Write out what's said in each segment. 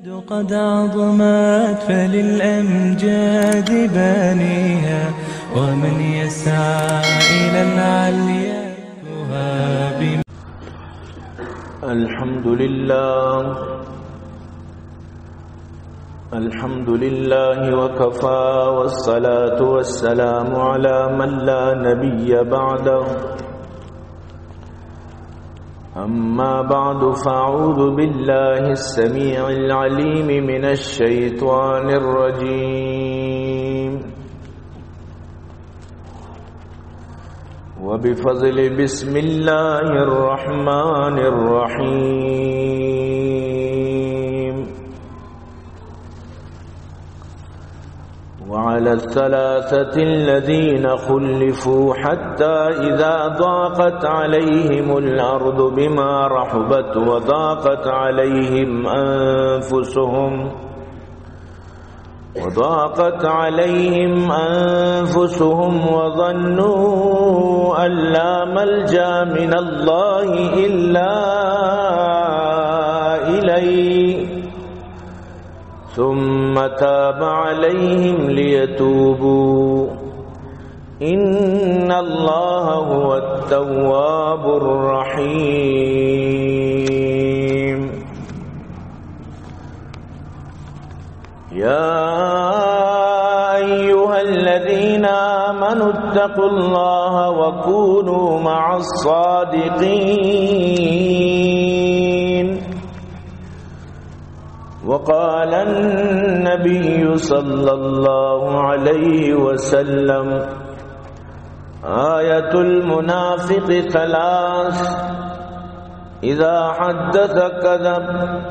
قد عظمت فللأمجاد بانيها، ومن يسعى إلى العليا يهاب. الحمد لله. الحمد لله وكفى، والصلاة والسلام على من لا نبي بعده. أما بعد، فأعوذ بالله السميع العليم من الشيطان الرجيم. وبفضل بسم الله الرحمن الرحيم. وعلى الثلاثة الذين خلفوا حتى إذا ضاقت عليهم الأرض بما رحبت وضاقت عليهم أنفسهم، وضاقت عليهم أنفسهم وظنوا أن لا ملجأ من الله إلا إليه، ثم تاب عليهم ليتوبوا، إن الله هو التواب الرحيم. يا أيها الذين آمنوا اتقوا الله وكونوا مع الصادقين. وقال النبي صلى الله عليه وسلم: آية المنافق ثلاث، إذا حدث كذب،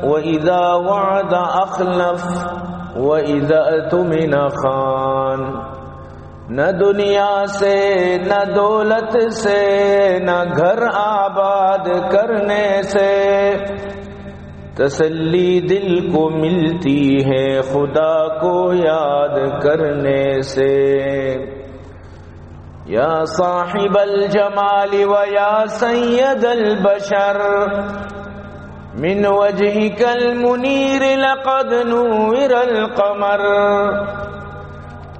وإذا وعد أخلف، وإذا اؤتمن خان۔ نہ دنیا سے، نہ دولت سے، نہ گھر آباد کرنے سے، تسلی دل کو ملتی ہے خدا کو یاد کرنے سے۔ يا صاحب الجمال ويا سيد البشر، من وجهك المنير لقد نور القمر،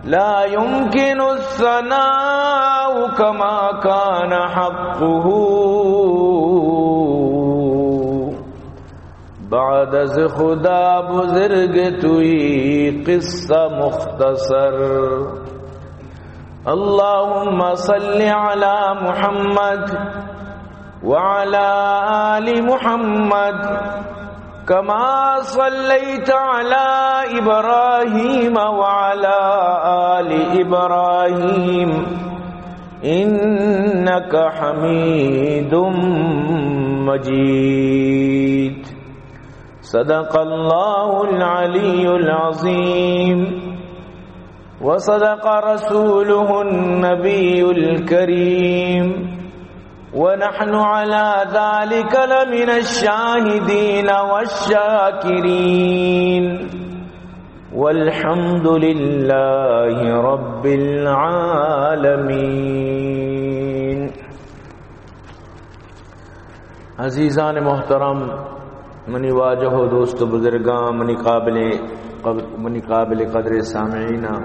لا يمكن الثناء كما كان حقه بعد از خدا بزرگ توئی قصہ مختصر۔ اللهم صل على محمد وعلى آل محمد كما صليت على إبراهيم وعلى آل إبراهيم إنك حميد مجيد. صدق الله العلي العظيم وصدق رسوله النبي الكريم ونحن على ذلك لمن الشاهدين والشاكرين والحمد لله رب العالمين. عزیزان محترم، منی واجہ و دوست و بزرگاں، منی قابل قدر، منی قابل قدر سامعیناں،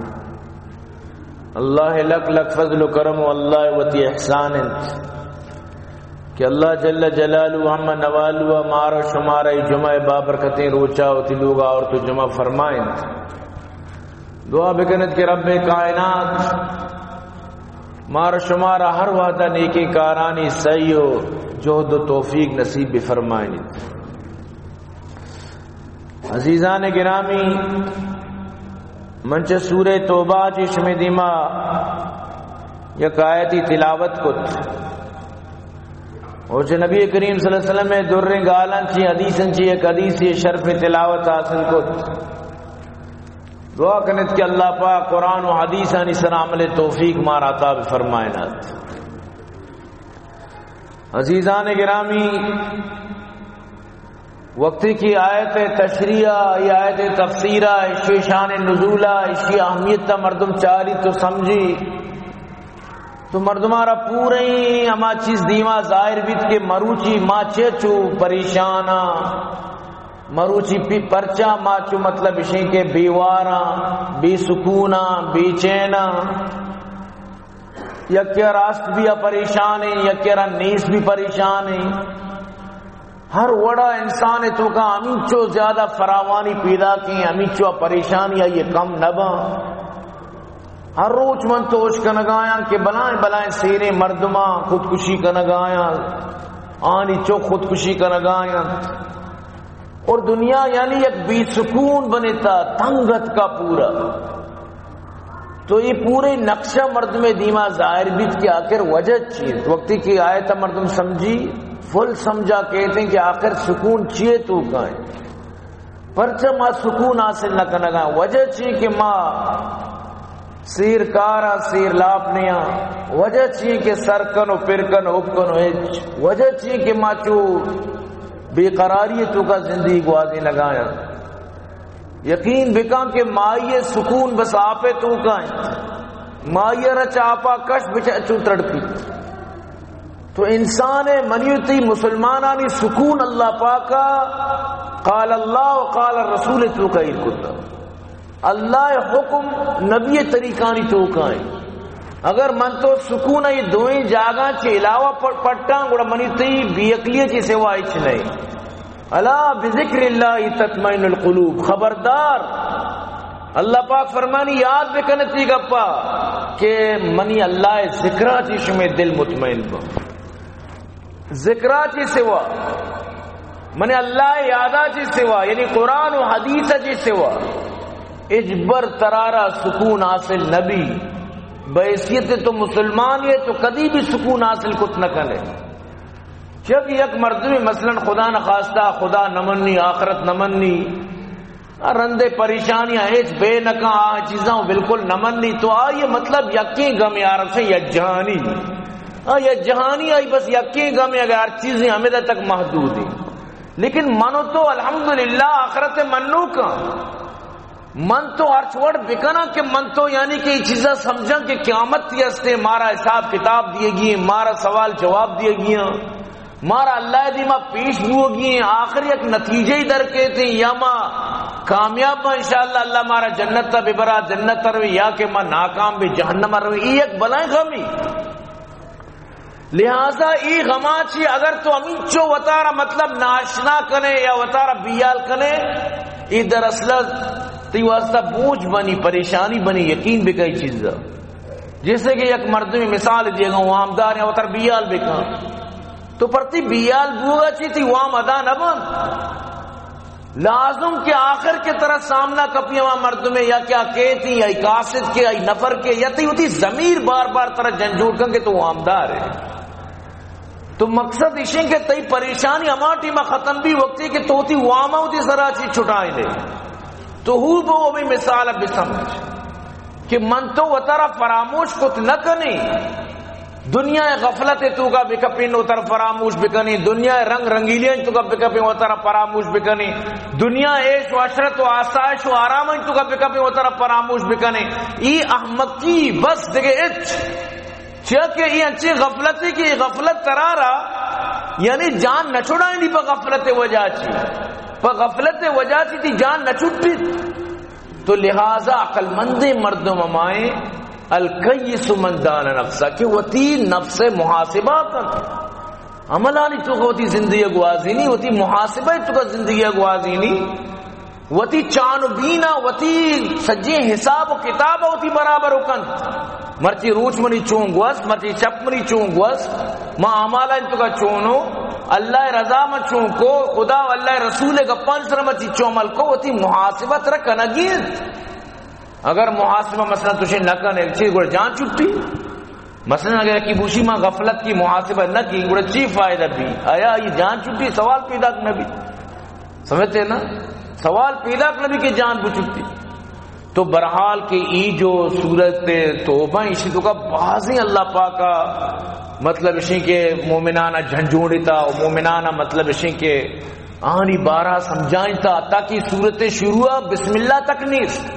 اللہ لک لک فضل و کرم و اللہ وتی احسان انت کہ اللہ جل جلالہ و عم نوالہ مارا شمارا ای جمعہ بابرکتیں روچا وتی لوگا آورت و جمع فرمائنت۔ دعا بکنت کہ رب کائنات مارا شمارا ہر وہدا نیکیں کارانی سعی و جہد و توفیق نصیب بفرمائنیت۔ عزیزان گرامی، من چہ سورہ توبہ چہ شمے دیما یک آیتی تلاوت کت اور چہ نبی کریم صلی اللہ علیہ وسلم دریں گالاں چہ حدیثاں چہ یک حدیثی شرف تلاوت حاصل کت۔ دعا کنت کہ اللہ پاک قرآن و حدیثانی سر عمل توفیق مارا عطا بفرمائنات۔ عزیزان گرامی، وقتی کہ آیت تشریح، ای آیت تفسیر، اشی شان نزول، اشی اہمیت مردم چاری تو سمجھی، تو مردمارا پوریں ہما چیز دیما ظاہر بیت کہ مروچی ما چے چو پریشان آں، مروچی پی-، پرچا ما چو مطلب اشیں کہ بیواراں، بے سکوناں، بے چیناں، یکے راست بیا پریشان ایں، یکے را نیست بھی پریشان ایں۔ ہر وڑا انسان توکا ہمینچو زیادہ فراوانی پیدا کیں، ہمینچو پریشانی آئی کم نہ باں۔ ہر روچ من تو اش کنگایاں کہ بلائیں بلائیں سیریں مردماں خودکشی کنگایاں، آنی چو خودکشی کنگایاں۔ اور دنیا یعنی یک بے سکون بنتا، تنگ اتکا پورا۔ تو یہ پورے نقشہ مردم دیما ظاہر بیت کہ آخر وجہ چی انت۔ وقتی کہ آیت مردم سمجھی، فل سمجھا کہتے ہیں کہ آخر سکون چیے توکا انت۔ پرچہ ما سکون حاصل نہ کنگا، وجہ چی کہ ما سیر کارا سیر لاپ نیاں، وجہ چی کہ سر کن و پر کن و ہب کن و ہچ، وجہ چی کہ ما چو بے قراری توکا زندگی گوازی نگایاں۔ یقین بکن کہ مائی سکون بس آپے توکا انت۔ مائی را چاپا کش بچ چو تڑپی۔ تو انسان منی و تئی مسلمانانی سکون اللہ پاکا قال اللہ و قال الرسول توکا ایر کتا۔ اللہ حکم، نبی طریقانی توکا انت۔ اگر من تو سکون ای دوئیں جاگاں چے علاوہ پٹ-، پٹاں، گڑا منی تئی بے عقلی چے سوا ہچ نہیں۔ الا بذکر اللہ تطمئن القلوب۔ خبردار، اللہ پاک فرمانی، یاد بکن تی گپا کہ منی اللہ ذکرا چی شمے دل مطمئن با۔ ذکرا چی سوا، من اللہ یادا چی سوا، یعنی قرآن و حدیث چی سوا، اجبر ترارا سکون حاصل نبی۔ بحیثیت تو مسلمان یہ تو کدی بھی سکون حاصل کت نہ کنے۔ چیاکہ یک مردمی مثلاً خدا نخواستہ خدا نمنی، آخرت نمنی، آ رندے پریشانی آ ہچ بے نکاں، آ چیزاں بالکل نمنی، تو آئی مطلب یکیں گم یار سے یا جہانی، آ یا جہانی آئی بس یکیں گم، اگر ہر چیزیں ہمیں تک محدود ہیں۔ لیکن منو تو الحمدللہ آخرت منوکاں۔ من تو ہرچ وڑ بکناں کہ من تو یعنی کہ یہ چیزاں سمجھاں کہ قیامت تی ہستے، مارا حساب کتاب دیے گی، مارا سوال جواب دیے گی، مارا اللہ دیما پیش بوگی، آخر یک نتیجہ ہی در کہتے ہیں، یا ما کامیاب ما انشاءاللہ، اللہ مارا جنت تا ببرا، جنت تا روی، یا کہ ما ناکام بے جہنم روی، یہ یک بلائیں غمی۔ لہذا ای غما چی اگر تو ہمینچو وتارا مطلب ناشنا کنے یا وتارا بیال کنے، ای دراصل تی واسطہ بوجھ بنی، پریشانی بنی، یقین بکئی چیز۔ جیسے کہ یک مردمی مثال دیے گا، وامدار یا وتر بیال بکن، تو پر تی بیال بوگا چی تی وام ادا نہ بن۔ لازم کہ آخر کے ترا سامنا کپی ہما مردمے یا کیا کہتی، یا قاصد کے، یا نفر کے، یا تی ہوتی ضمیر بار بار ترا جنجوڑ کن کہ تو وامدار ہے۔ تو مقصد اشیں کہ تئی پریشانی ہما ٹیما ختم بی وقتی کہ تو تی واما ہوتی سرا چی چھٹائیں دے۔ تو ہو بو ہمیں مثال بسمجھ کہ من تو وتارا فراموش کت نہ کنی۔ دنیا غفلت توکا بکپین وتر فراموش بکنی، دنیا رنگ رنگیلیاں توکا بکپین وتر فراموش بکنی، دنیا عیش و عشرت و آسائش و آرام توکا بکپین وتر فراموش بکنی۔ ای احمقی بس دگہ اچ۔ چیا کہ ای انچی غفلتی کہ ای غفلت ترارا، یعنی جان نہ چھڑائنی پہ غفلت وجہ چی، پہ غفلت وجہ چی تی جان نہ چھٹی۔ تو لہذا عقل مندیں مردم ہمائیں، الکیس من دان نفسہ، کہ وتی نفس محاسبہ کن۔ عملانی توکا وتی زندگی گوازینی، وتی محاسبہ توکا زندگی گوازینی، وتی چان و بینا، وتی سجیں حساب و کتاب وتی برابر کن۔ مرچی روچ منی چون گوست، مرچی چپ منی چون گوست، ما اعمال انت کا چونو، اللہ رضا ما چون کو، خدا و اللہ رسول گپان سر مرچی چون عمل کو، وتی محاسبہ ترا کنگی انت۔ اگر محاسبہ مثلاً تشے نہ کنے، چی گڑا جان چھٹی؟ مثلاً اگر کی بوشی ما غفلت کی محاسبہ نہ کی، گڑا چی فائدہ بی؟ آیا یہ جان چھٹی؟ سوال پیدا نہ بی۔ سمجھتے نا؟ سوال پیدا نہ بی کہ جان بچھٹی۔ تو برحال کہ ای جو سورت توبہ، اسی توکا بازیں اللہ پاکا مطلب اشیں کہ مومنانا جھنجوڑتا و مومنانا مطلب اشیں کہ آنی بارہ سمجھائیں تا، تاکہ سورت شروع بسم اللہ تک نیست۔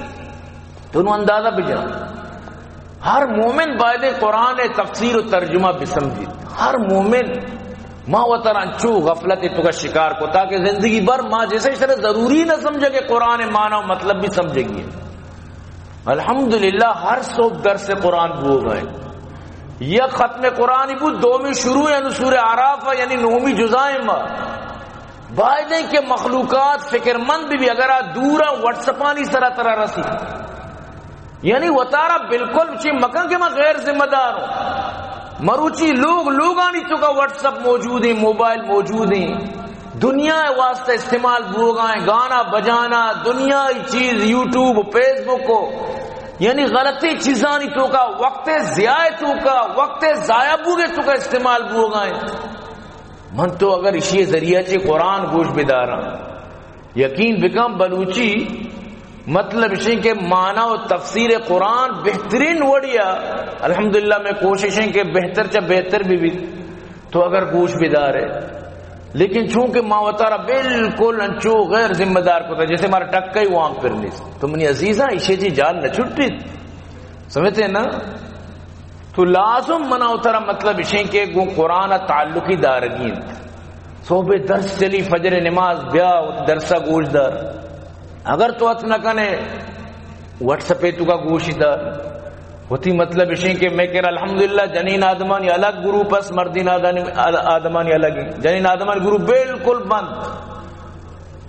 تو نو اندازہ بجا۔ ہر مومن باید قرآن تفسیر و ترجمہ بسمجھیت۔ ہر مومن ما وترا انچو غفلت توکا شکار کتا کہ زندگی بھر ما جیسے شر ضروری نہ سمجھا کہ قرآن معنی و مطلب بھی سمجھے گی۔ الحمدللہ ہر صبح درس قرآن بوگا ایں۔ یک ختم قرآن بو، دومی شروع یعنی سورہ اعراف، یعنی نومی جزا ایں۔ ما بایدیں کہ مخلوقات فکر مند بھی، بھی اگر آ دورا واٹس اپانی سرا ترا رسی، یعنی وتارا بالکل چی مکن کہ من غیر ذمہ دار ہوں۔ مروچی لوگ لوگانی توکا واٹس اپ موجود ایں، موبائل موجود ایں، دنیا واسطہ استعمال بوگا ایں، گانا بجانا، دنیا چیز، یوٹیوب، فیس بک، یعنی غلطی چیزانی توکا وقت ضیاع توکا، وقت ضائع بوگے توکا استعمال بوگا ایں۔ من تو اگر اشی ذریعہ چی قرآن گوش بداراں، یقین بکن بلوچی مطلب اشیں کہ معنی و تفسیر قرآن بہترین وڑیا، الحمدللہ میں کوشش ایں کہ بہتر چا بہتر بھی بھی تو اگر گوش بدارے، لیکن چونکہ ما وتارا بالکل انچو غیر ذمہ دار کتا جیسے مارا ٹکا ہی وام پر نیست، تو منی عزیزاں اشی چی جان نہ چھٹیت، سمجھتے نا؟ تو لازم منا و ترا مطلب اشیں کہ گوں قرآن تعلقی دارگی انت۔ صبح درس چلی، فجر نماز بیا، درسا گوش دار۔ اگر تو ات نہ کنے، واٹس اپے توکا گوشی دار۔ وتی مطلب اشیں کہ میں کہ الحمدللہ جنین آدمانی الگ گروپ اس، مردین آدانی، آدمانی الگ۔ جنین آدمانی گروپ بالکل بند۔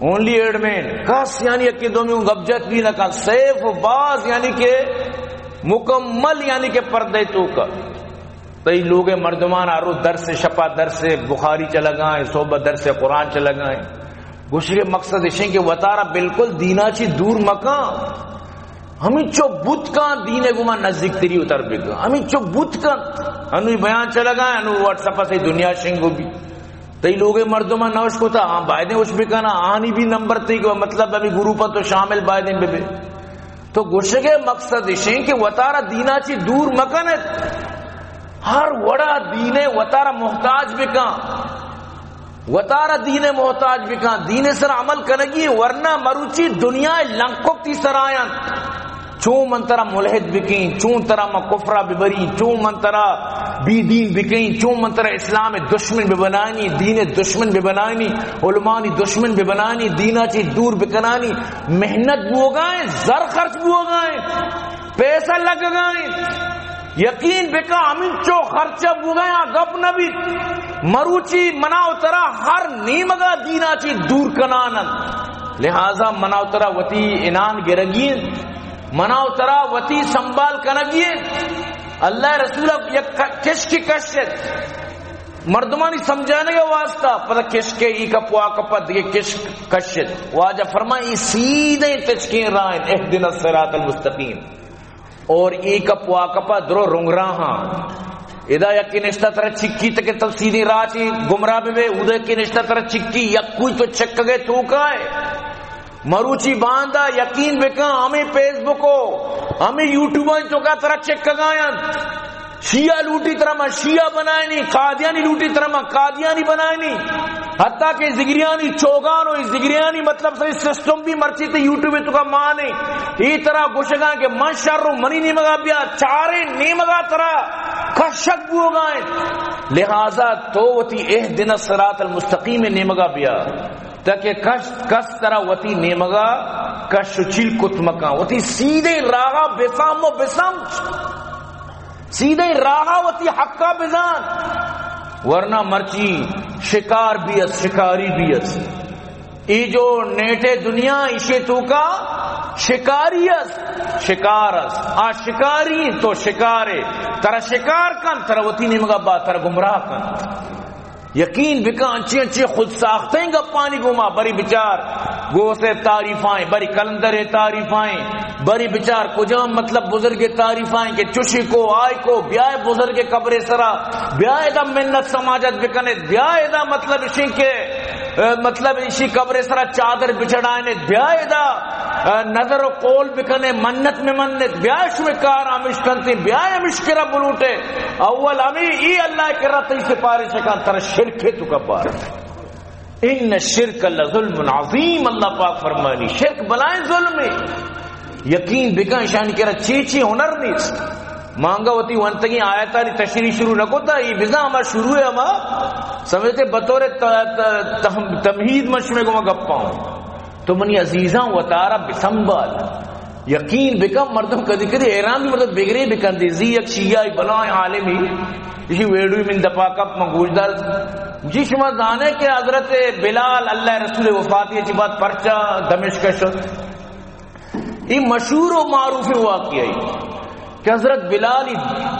اونلی ایڈمن، کس یعنی یکی دومی گپ جت بھی نہ کن، سیف و باز یعنی کہ مکمل یعنی کہ پردے توکا۔ تئی لوگے مردمان ہر روز درس شپا درس بخاری چلگا ایں، صبح درس قرآن چلگا ایں۔ گوشگے مقصد اشیں کہ وتارا بالکل دینا چی دور مکن۔ ہمینچو بوت کن دینے گما نزدیک تری اتر بکن۔ ہمینچو بوت کن۔ انوی بیان چلگا ایں، انو واٹس اپ سے دنیا شنگو بھی۔ تئی لوگے مردماں نہ اش کتا، ہاں، بایدیں اش بکنا، آنی بھی نمبر تئی کہ مطلب ہمیں گروپا تو شامل بایدیں ببے۔ تو گوشگے مقصد اشیں کہ وتارا دینا چی دور مکنت، ہر وڑا دینے وتارا محتاج بکن، وتارا دینے محتاج بکن، دینے سر عمل کنگی، ورنہ مروچی دنیا لنکوک تی سر آیان۔ چون من ترا ملحد بکیں، چون ترا من کفرا ببریں، چون من ترا بی دین بکیں، چون من ترا اسلام دشمن ببنائنی، دین دشمن ببنائنی، علمانی دشمن ببنائنی، دینا چی دور بکنانی، محنت بوگائیں، زر خرچ بوگائیں، پیسہ لگگائیں۔ یقین بکا ہمینچو خرچہ بوگائیں، آ گپ نہ بیت۔ مروچی منا و ترا ہر نیمگا دینا چی دور کنان انت۔ لہذا منا و ترا وتی انان گرگی انت۔ منا و ترا وتی سنبھال کنگی انت۔ اللہ رسول یک ک-، کشک کشت۔ مردمانی سمجھانے کے واسطہ پدا کشک ای کپ وا کپ دگہ کشک کشت۔ واجہ فرمائی، ای سیدھے تچکیں راہ انت، اہدنا الصراط المستقیم۔ اور ای کپ وا کپ درو رنگ راہاں۔ ادا یکی نشتہ ترا چکی تک تو سیدھے راہ چی گمراہ بے، ادا یکی نشتہ ترا چکی، یک کوئی تو چکگے توکا ہے۔ مروچی باندا یقین بکن، ہمیں فیس بک و ہمیں یوٹیوب آنی توکا ترا چکگاین۔ شیعہ لوٹی ترا ما شیعہ بنائنی، قادیانی لوٹی ترا ما قادیانی بنائنی۔ حتیٰ کہ زگریانی چوگان و زگریانی مطلب صحیح سسٹم بھی مرچی تے یوٹیوب توکا مانے۔ ای ترا گوشگاں کہ من شر و منی نیمگا بیا، چارے نیمگا ترا کشک بوگائیں۔ لہذا تو وتی اہدنا الصراط المستقیم نیمگا بیا۔ تاکہ کس، کس ترا وتی نیمگا کش و چیل کت مکن، وتی سیدھے راہا بفہم و بسمجھ، سیدھے راہا وتی حقا بزان، ورنہ مرچی شکار بھی اس، شکاری بھی اس۔ ای جو نیٹے دنیا ایشی توکا شکاری اس، شکار اس، آ شکاری تو شکارے، ترا شکار کن، ترا وتی نیمگا با، ترا گمراہ کن۔ یقین بکن، انچیں انچیں خود ساختیں گپانی گوما، بری بچار غوث تعریفائیں، بری قلندر تعریفائیں، بری بچار کجام مطلب بزرگ تعریفائیں کہ چشی کو، آئی کو، بیائے بزرگ قبر سرا، بیائے ادا منت سماجت بکنے، بیائے ادا مطلب اشیں کہ، اے، مطلب اشی قبر سرا چادر بچڑائنے، بیائے ادا، اے، نظر و قول بکنے، منت میں منت، بیائے شمے کار آمش کنتے، بیائے مشکرہ بلوٹے۔ اول ہمیں ای اللہ کرا تئی سفارش کن، ترا شرک ہے تو کفار۔ ان الشرک لظلم عظیم، اللہ پاک فرمانی، شرک بلائیں ظلم ہے۔ یقین بکن شان کرا چی چی ہنر نیست۔ مانگا وتی ونتگی آیتانی تشریح شروع نہ کوتا، ای بزا ہما شروع ہے ہما سمجھتے؟ بطور ت-، ت-، تم-، تمہید من شمے گوما گپاں۔ تو منی عزیزاں، وتارا بسنبال۔ یقین بکن، مردم کدی کدی حیران بھی، مردم بگرے بکن دی، زی یک شیعہ بلائیں عالمی، اسی ویڈیو من دپا کپ، من گوشدار۔ جی شما زانے کہ حضرت بلال، اللہ رسول وفاتی چی بعد پرچا دمشق شد؟ یہ مشہور و معروف واقعہ ہے کہ حضرت بلال ہی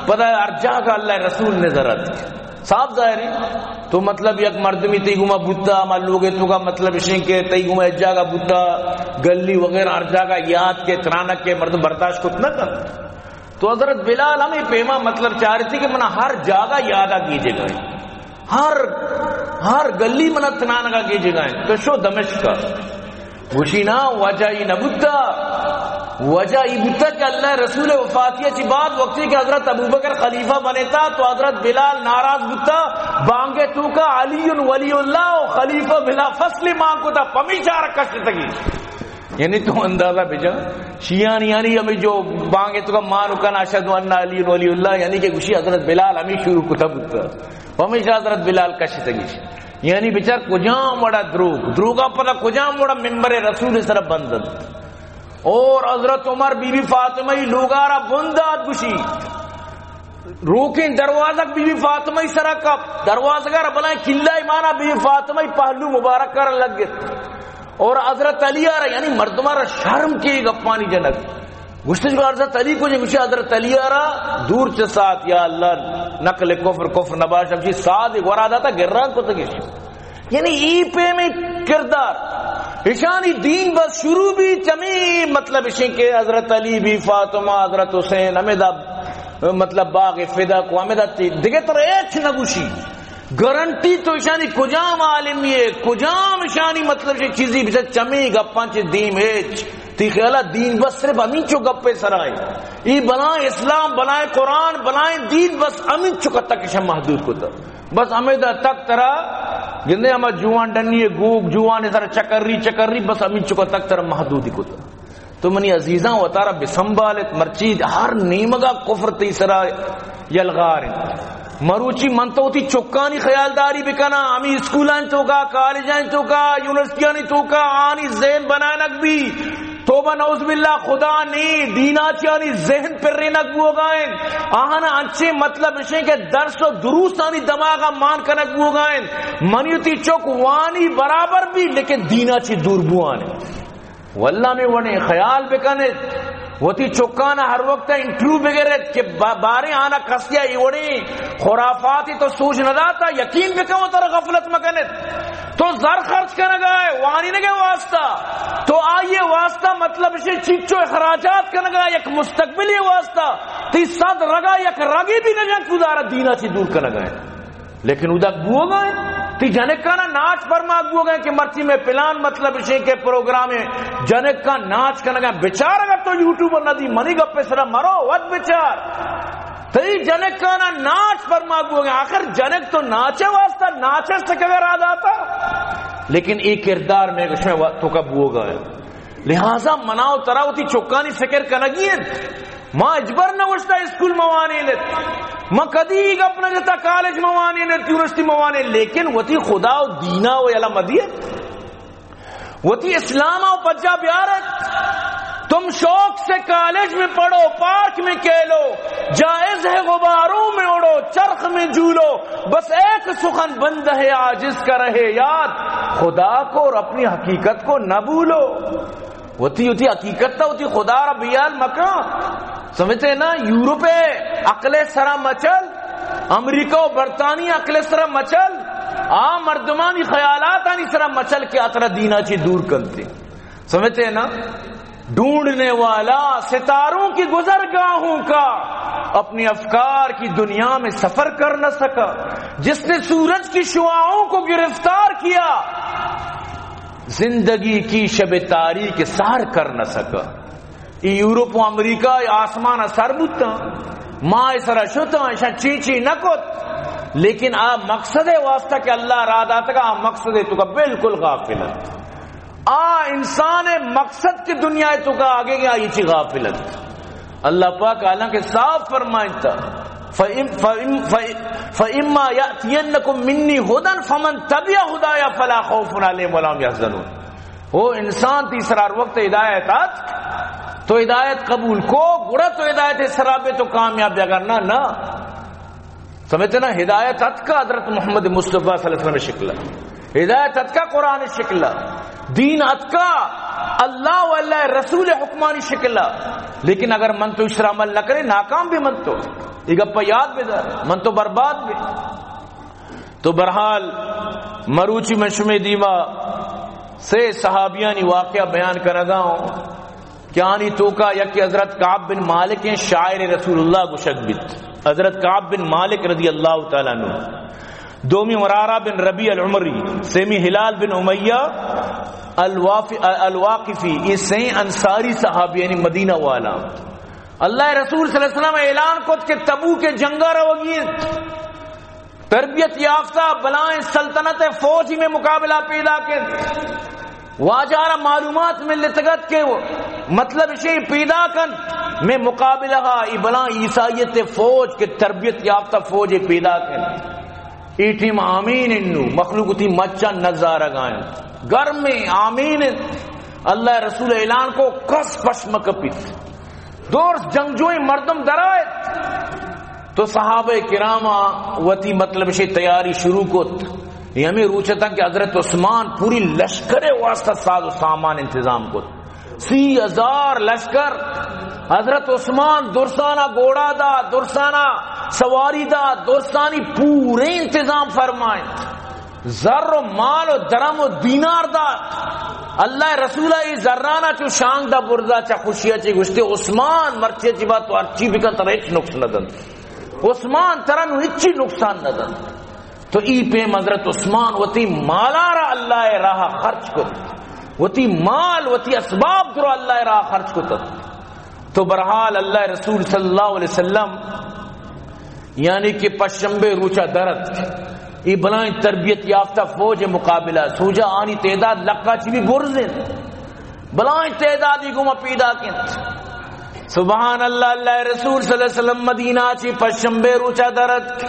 پدا ہر جاگہ اللہ رسول نظر ات۔ صاف ظاہر ہے۔ تو مطلب یک مردمی تئی گوما بوتا، ہما لوگے تو کا مطلب اشیں کہ تئی گوما ایک جاگہ بوتا، گلی وغیرہ ہر جاگہ یاد کے ترانک کے مردم برداشت کت نہ کن۔ تو حضرت بلال ہمیں پیما مطلب چاہ رہی تھی کہ منا ہر جاگہ یاد آ کیجے گئے۔ ہر، ہر گلی منا تنانگا گیجگا انت۔ تو شو دمشق ء۔ گوشی نا، وجہ ای نہ بوتا۔ وجہ ای بوتا کہ اللہ رسول وفاتی چی بعد وقتی کہ حضرت ابوبکر خلیفہ بنیتا تو حضرت بلال ناراض بوتا، بانگے تو کا علی ولی اللہ و خلیفہ بلا فصل مان کو تا پمیشار کشتگی۔ یعنی تو اندازہ بجا، شیعانی یعنی ہمیں جو بانگے تو کا مارو کن اشہد ان علی ولی اللہ، یعنی کہ گوشی حضرت بلال ہمیں شروع کتا بوتا۔ پمیشا حضرت بلال کشتگیش۔ یعنی بچار کجام وڑا دروگ، دروگا پدا کجام وڑا ممبر رسول سر بندنت۔ اور حضرت عمر بی بی فاطمہ ای لوگارا بندات گوشی۔ روکیں دروازگ بی بی فاطمہ ای سرا کپ، دروازگا را بلائیں کلا ایمانا بی بی فاطمہ ای پہلو مبارک کر لگت۔ اور حضرت علی آرا، یعنی مردم آرا شرم کے گپانی جنگ۔ گوشتش کہ حضرت علی کو جی، گوشی حضرت علی آرا دور چہ سات، یا اللہ، نقل کفر، کفر نباش، ہمشی ساد گورا داتا گران کو تگیش۔ یعنی ای پیمیں کردار، اشانی دین بس شروع بھی چمی، مطلب اشیں کہ حضرت علی بھی، فاطمہ، حضرت حسین، ہمیں دا مطلب باغ فدا کو، ہمیں دا تی-، دگہ تر ایچ نہ گوشی۔ گارنٹی تو اشانی کجام عالمی ہے، کجام اشانی مطلب چہ چیزی بچ چمی گپاں چہ دیم ایچ۔ تی خیالا دین بس صرف ہمینچو گپے سرائے۔ ای بلائیں اسلام، بلائیں قرآن، بلائیں دین بس ہمینچو کا تک اشان محدود کتا۔ بس ہمیں دا تک ترا گندے ہما جوان ڈنی گوگ جوان سر چکری چکری بس ہمینچو کا تک ترا محدودی کتا۔ تو منی عزیزاں وتارا بسنبالت، مرچی ہر نیمگا کفر تئی سرا یلغار انت۔ مروچی من تو وتی چکانی خیالداری بکناں، ہمیں اسکولانی توکا، کالجانی توکا، یونیورسٹیانی توکا آنی ذہن بنائنگ بی۔ توبہ نعوذ باللہ، خدا نی دینا چیانی ذہن پرینگ بوگائیں۔ آہانا انچیں مطلب اشیں کہ درس و دروس آنی دماغا مان کنگ بوگائیں۔ منی وتی چک وانی برابر بی، لیکن دینا چی دور بوان۔ واللہ ہمے وڑیں خیال بکنت، وتی چکانا ہر وقت انٹرویو بگرت کہ با-، باریں آنا کسیا اے وڑیں خرافاتی تو سوج نہ داتا، یقین بکن و ترا غفلت مکنت۔ تو زر خرچ کنگا ہے وانینگے واسطہ، تو آئیے واسطہ مطلب اشے چیچو اخراجات کنگا، یک مستقبلی واسطہ، تی صد رگا یک رگی بھی نہ جنت، تو دارا دینا چی دور کنگا ہے۔ لیکن ادا بوگا انت، تی جنکانا ناچ پرماگ بوگا انت کہ مرچی میں پلان مطلب اشیں کہ پروگرام جنکا ناچ کنگا، بچار اگر تو یوٹیوب نہ دی، منی گپ سرا مرو، وت بچار۔ تی جنکانا ناچ پرماگ بوگا انت، آخر جنک تو ناچے واسطہ ناچے سکگا را داتا۔ لیکن اے کردار میں گشمے وا-، تو کا بوگا انت۔ لہذا منا و ترا وتی چکانی فکر کنگی انت۔ ما اجبر نہ وشتا اسکول موانینت۔ ما کدی گپ نہ جتا کالج موانینت، یونیورسٹی موانینت، لیکن وتی خدا و دینا و یلا مدیت۔ وتی اسلام و پجا بیارت۔ تم شوق سے کالج میں پڑھو، پارک میں کھیلو، جائز ہے غباروں میں اڑو، چرخ میں جھولو، بس ایک سخن بندہ عاجز کا رہے یاد، خدا کو اور اپنی حقیقت کو نہ بھولو۔ وتی، وتی حقیقت تا وتی خدا را بیال مکن۔ سمجھتے نا، یورپ عقل سرا مچل، امریکہ و برطانیہ عقل سرا مچل، آ مردمانی خیالاتانی سرا مچل کہ آ ترا دینا چی دور کنتے۔ سمجھتے نا؟ ڈھونڈنے والا ستاروں کی گزرگاہوں کا اپنے افکار کی دنیا میں سفر کر نہ سکا، جس نے سورج کی شعاعوں کو گرفتار کیا، زندگی کی شب تاریک سحر کر نہ سکا۔ اے یورپ و امریکہ آسمان سر بوتاں، ماہ سرا شتاں، اشاں چی چی نہ کت، لیکن آ مقصد واسطہ کہ اللہ را داتگا، آ مقصد تو کا بالکل غافل انت۔ آ انسان مقصد کہ دنیا تو کا آگے گیا، یہ چی غافل انت۔ اللہ پاک حالانکہ صاف فرمائنتا، فإم-، فإم-، فإ-، فإما يأتينكم مني هدى فمن تبع هداي فلا خوف عليهم ولا هم يحزنون۔ او انسان، تئی سرا ہر وقت ہدایت آت، تو ہدایت قبول کو، گڑا تو ہدایت سرا بے تو کامیاب بے، اگر نہ، نہ۔ سمجھتے نا؟ ہدایت اتکا حضرت محمد مصطفیٰ صلی اللہ علیہ وسلم شکل، ہدایت اتکا قرآن شکل، دین اتکا اللہ و اللہ رسول حکمانی شکل، لیکن اگر من تو اس پر عمل نہ کرے، ناکام بے من تو، یہ گپا یاد بدار، من تو برباد بے۔ تو بہرحال، مروچی من شمے دیما سے صحابیانی واقعہ بیان کنگا ہوں کہ آنی توکا یکی حضرت کعب بن مالک ہیں، شاعر رسول اللہ گوشگ بیت، حضرت کعب بن مالک رضی اللہ تعالیٰ عنہ۔ دومی مرارہ بن ربیع العمری، سیمی ہلال بن امیہ الواف-، الواقفی، یہ سیں انصاری صحابی، یعنی مدینہ والا۔ اللہ رسول صلی اللہ علیہ وسلم اعلان کت کہ تبوک جنگا روگی انت، تربیت یافتہ بلائیں سلطنت فوج میں مقابلہ پیدا کن۔ واجہ را معلومات ملتگت کہ مطلب شے پیدا کن، میں مقابلہ ہا ای بلائیں عیسائیت فوج کے تربیت یافتہ فوج پیدا کن۔ ای ٹیم آمین انو، مخلوق تی مچا نظارہ گائیں۔ گرم آمین۔ اللہ رسول اعلان کو، کس پشمک پیت۔ دور جنگجوئیں مردم درائت۔ تو صحابہ کرام وتی مطلب شے تیاری شروع کت۔ یہ ہمیں روچ تھا کہ حضرت عثمان پوری لشکر واسطہ ساز و سامان انتظام کت۔ سی ہزار لشکر۔ حضرت عثمان درسانا گھوڑا دا، درسانا سواری دا، درسانی پورے انتظام فرمائیں۔ زر و مال و درم و دینار دا۔ اللہ رسول ای زرانا چو شانگ دا برزا چا خوشیا چی گوشتے، عثمان مرچی چی بات تو ہرچی بکن ترا ہچ نقص نہ دنت۔ عثمان ترا نو ہچی نقصان نہ دنت۔ تو ای پیم حضرت عثمان وتی مالا را اللہ راہ خرچ کت، وتی مال، وتی اسباب درو اللہ راہ خرچ کت۔ تو بہرحال اللہ رسول صلی اللہ علیہ وسلم یعنی کہ پشنبے روچا درت، ای بلائیں تربیت یافتہ فوج مقابلہ، سوجا آنی تعداد لکا چی بھی برز انت، بلائیں تعدادی گوما پیدا کنت۔ سبحان اللہ، اللہ رسول صلی اللہ علیہ وسلم مدینہ چی پشنبے روچا درت۔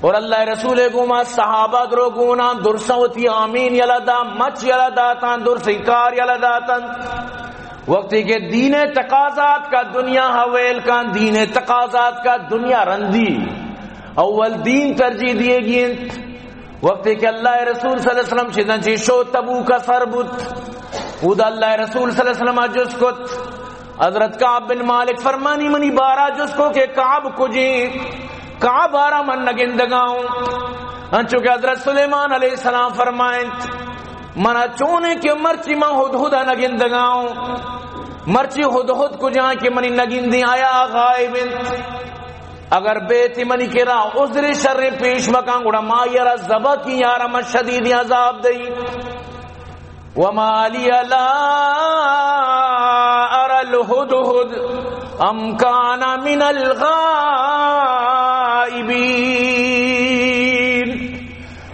اور اللہ رسول گوما صحابہ درو گوناں درساں وتی آمین یلا دا، مچ یلا داتاں، درسیں کار یلا داتاں۔ وقتی کہ دین تقاضات کا دنیا حویل کا، دین تقاضات کا دنیا رندی، اول دین ترجیح دیے گی انت۔ وقتی کہ اللہ رسول صلی اللہ علیہ وسلم چیزاں چی شو تبوک سر بوت، اودا اللہ رسول صلی اللہ علیہ وسلم جست کت، حضرت کعب بن مالک فرمانی، منی بارا جست کو کہ کعب کجی؟ کعب آرا من نگندگاؤں۔ انچو کہ حضرت سلیمان علیہ السلام فرمائنت، منا چونے کہ مرچی من ہدہد نگندگاؤں، مرچی ہدہد کجائیں کہ منی نگندی آیا غائب انت۔ اگر بیتی منی کرا عذر شر پیش مکان، گڑا ما یارا ذبح کی، یارا من شدید عذاب دئی۔ وما لی لا اری الہدہد ام کان من الغائبین۔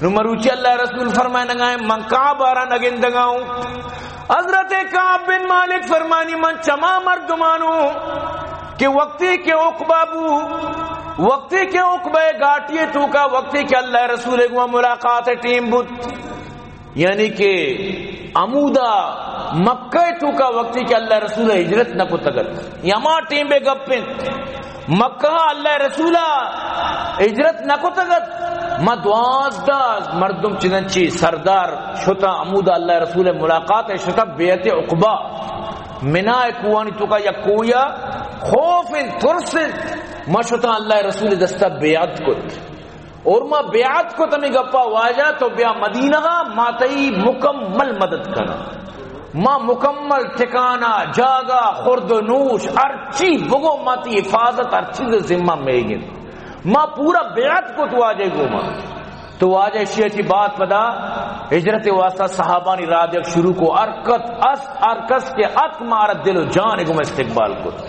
نو مروچی اللہ رسول فرمائنگا ہیں، من کعب آرا نگندگاؤں۔ حضرت کعب بن مالک فرمانی، من چما مردمانوں کہ وقتی کہ عقبہ بو، وقتی کہ عقبہ گاٹی توکا، وقتی کہ اللہ رسول گوا ملاقات ٹیم بوت، یعنی کہ عمودا مکہ توکا وقتی کہ اللہ رسول ہجرت نہ کتگت، یما ٹیم بے گپ انت، مکہ اللہ رسول ہجرت نہ کتگت، ما دوازدہ مردم چننچی سردار شتا عمودا اللہ رسول ملاقات شتا بیعت عقبہ، منا کوانی توکا یک کویا خوف انت، ترس انت، ما شتا اللہ رسول دستا بیعت کت۔ اور ما بیعت کت ہمیں گپا، واجہ تو بیا مدینہ، ما تئی مکمل مدد کنا، ما مکمل ٹھکانہ، جاگہ، خورد و نوش، ہر چی بگو، ما تئی حفاظت ہر چیز ذمہ میگن، ما پورا بیعت کت واجہ گوما۔ تو واجہ شیعہ چی بات پدا ہجرت واسطہ صحابانی راہ دیگ شروع کو، ہر کس است، ہر کس کہ ات مارا دل و جان گوما استقبال کت۔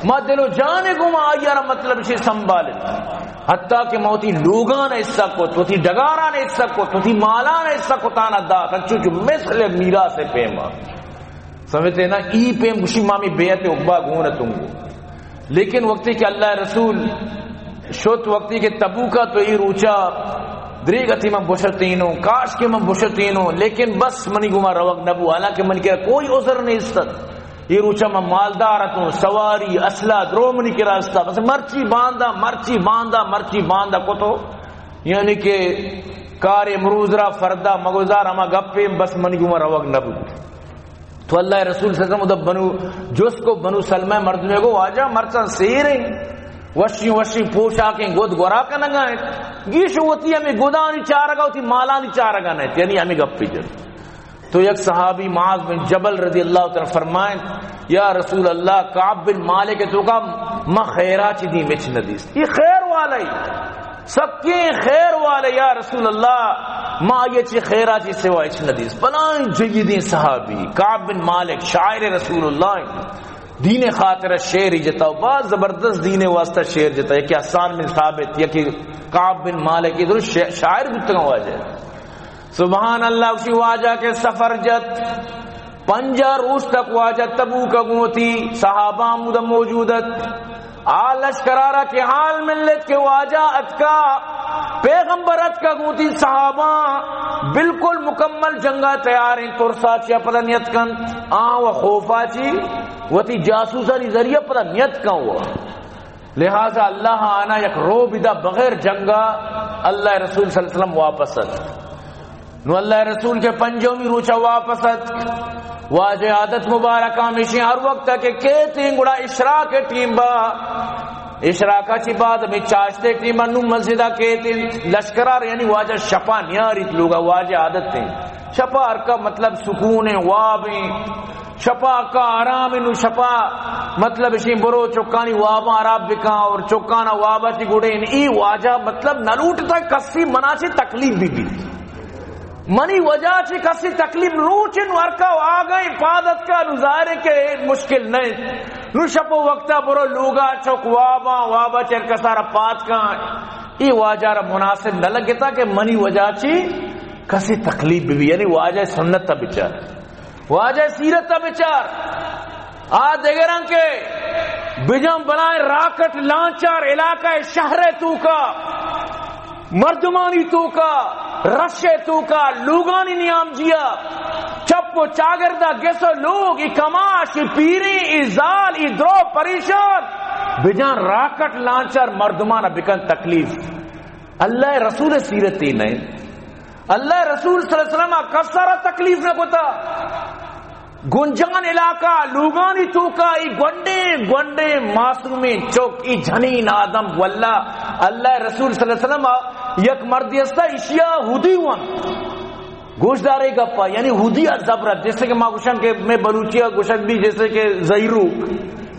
ما دل و جان گوما آئی را مطلب چی سنبھالت، حتیٰ کہ ما وتی لوگان حصہ کت، وتی ڈگاران حصہ کت، وتی مالان حصہ کت، آنا دات، انچو چو مثل میراث پیما۔ سمجھتے نا؟ ای پیم گوشی ما می بیعت عقبہ گون تنگو۔ لیکن وقتی کہ اللہ رسول شت وقتی کہ تبوکا تو ای روچا دریگتی من بشتینوں، کاش کہ من بشتینوں، لیکن بس منی گما روگ نبو، حالانکہ من کرا کوئی عذر نیست۔ ای روچا من مالدار اتوں، سواری، اسلحہ درو منی کرا استا، بس مرچی باندا، مرچی باندا، مرچی باندا کتو، یعنی کہ کار امروز را فردا مگزار، ہما گپے، بس منی گما روگ نبو۔ تو اللہ رسول صلی اللہ علیہ وسلم ادا بنو، جست کو بنو سلمہ مردمے کو، واجہ مرچاں سیریں، وشی وشی پوشاکیں، گد گورا کنگا انت۔ گیش وتی ہمیں گدانی چارگا، وتی مالانی چارگا نہ انت، یعنی ہمیں گپی جن۔ تو یک صحابی معاذ بن جبل رضی اللہ تعالی فرمائیں، یا رسول اللہ، کعب بن مالک توکا ما خیرا چی دیم اچ ندیست۔ یہ خیر والا ہی، سکیں خیر والے، یا رسول اللہ، ما یہ چی خیرا چی سوا اچ ندیست۔ بلائیں جیدیں صحابی، کعب بن مالک، شاعر رسول اللہ، دین خاطر شعر جتا، باز زبردست دین واسطہ شعر جتا، یکی حسان بن ثابت، یکی کعب بن مالک، یہ درو شع-، شاعر بوتگاں واجہ۔ سبحان اللہ، اسی واجہ کے سفر جت، پنجاہ روچ تک واجہ تبوک گوں وتی صحابہ ہمودا موجود ات۔ آ لشکرارا کہ حال ملت کہ واجہ اتکا، پیغمبر اتکا گوں وتی صحابہ بالکل مکمل جنگا تیار ہیں، ترسا چیا پدا نیت کنت، آ و خوفا چی وتی جاسوسانی ذریعہ پدا نیت کن ہوا۔ لہذا اللہ آنا یک رعب دا، بغیر جنگا اللہ رسول صلی اللہ علیہ وسلم واپس ات۔ نو اللہ رسول کہ پنجمی روچا واپس ات۔ واجہ عادت مبارک ہمیشی ہر وقت کہ کیتیں گڑا اشراق ٹیم با، اشراقا چی بعد ہمیں چاشتے ٹیم با نو مسجدا کیتیں لشکرار، یعنی واجہ شپا نیاریت لوگا، واجہ عادت ہیں۔ شپا ہر کا مطلب سکون ہیں، واب ہیں۔ شپا کا آرام نو شپا، مطلب اشیں برو چکانی واباں عراب بکاں اور چکانا وابا چی گڑے ای واجہ مطلب نہ لوٹتا کسی منا چی تکلیف بھی بیت۔ منی وجہ چی کسی تکلیف روچ نو ہر کا آگئے پادت کا نو ظاہر ہے کہ مشکل نہیں۔ نو شپ و وقتا برو لوگا چک واباں، وابا چر کسارا پاد کاں۔ ای واجہ را مناسب نہ لگتا کہ منی وجہ چی کسی تکلیف بھی، یعنی واجہ سنت تا بچار۔ واجہ سیرت ء بچار، آ دگراں کہ بجن بلائیں راکٹ لانچر علاقہ شہر توکا، مردمانی توکا، رش توکا، لوگانی نیام جیا، چپ و چاگردا گس و لوگ، ای کماش، ای پیریں، ای زال، ای درو پریشان، بجن راکٹ لانچر مردمان بکن تکلیف۔ اللہ رسول سیرت ای نہیں۔ اللہ رسول صلی اللہ علیہ وسلم کسارا تکلیف نہ کتا۔ گنجان علاقہ، لوگانی توکا ای گونڈیں، گونڈیں معصومیں چک، ای جنین آدم، واللہ، اللہ رسول صلی اللہ علیہ وسلم یک مردی استا، اشیا ہودی وان۔ گوشدارے گپا، یعنی ہودی ء زبرت، جیسے کہ ما گوشن کہ میں بلوچی ء گوشن بھی جیسے کہ زہیروک،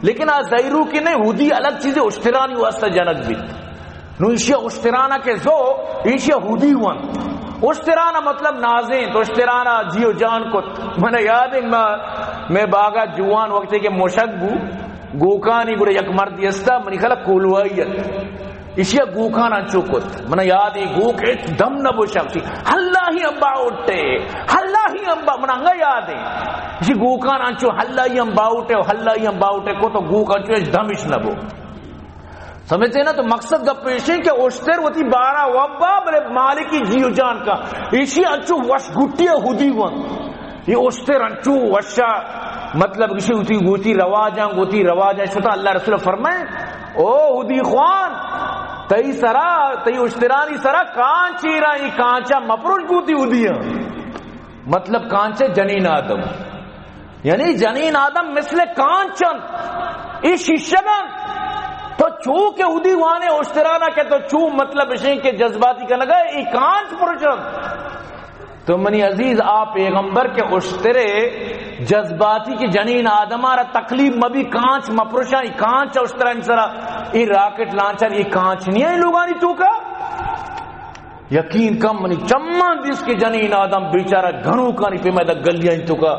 لیکن آ زہیروک نہیں، ہودی الگ چیزیں اشترانی واسطہ جنک بیت۔ نو ایشی اشترانا کہ زو، ایشی ہودی وان۔ اشترانا مطلب نازیں، تو اشترانا جی و جان کت۔ من یاد ہے، ما، میں باغا جوان وقتے کہ مشک بو، گوکانی گڑا یک مردی استا، منی خلا کولوائی ات۔ ایشی گوکان انچو کت۔ من یاد ہے، گوک ایک دم نہ بوشا، اسی، اللہ ہی امبا اٹھے، اللہ ہی امبا، من انگا یاد ہے۔ ایشی گوکان انچو، اللہ ہی امبا اٹھے، اللہ ہی امبا اٹھے کو تو گوک انچو ایک دمش نہ بو۔ سمجھتے ہیں نا؟ تو مقصد گپ ایش ہے کہ اشتر وتی بارا وبا بلے مالکی جی و جان کا۔ ایشی انچو وش گٹی ہودی وان۔ یہ اشتر انچو وشا، مطلب، ایشی وتی گوتی رواجاں، گوتی رواجاں، شتا اللہ رسول فرمائے، او ہودی خوان، تئی سرا، تئی اشترانی سرا کانچ ایرا، ای کانچا مپروش گوتی ہودی ہیں۔ مطلب، کانچے جنین آدم۔ یعنی جنین آدم مثل کانچ انت، ای شیشگ انت۔ تو چو کہ ہودی وانے اشترانا کہ تو چو مطلب اشیں کہ جذباتی کنگا ای کانچ پرشن۔ تو منی عزیز آ پیغمبر کہ اشترے جذباتی کہ جنین آدم آرا تکلیف مبی کانچ مپرشا، ای کانچ اشترا انسرا ای راکٹ لانچر ای کانچ نہیں ہے لوگانی توکا۔ یقین کن منی چماں دیست کہ جنین آدم بیچارہ گنوکانی پیما دا گلیانی توکا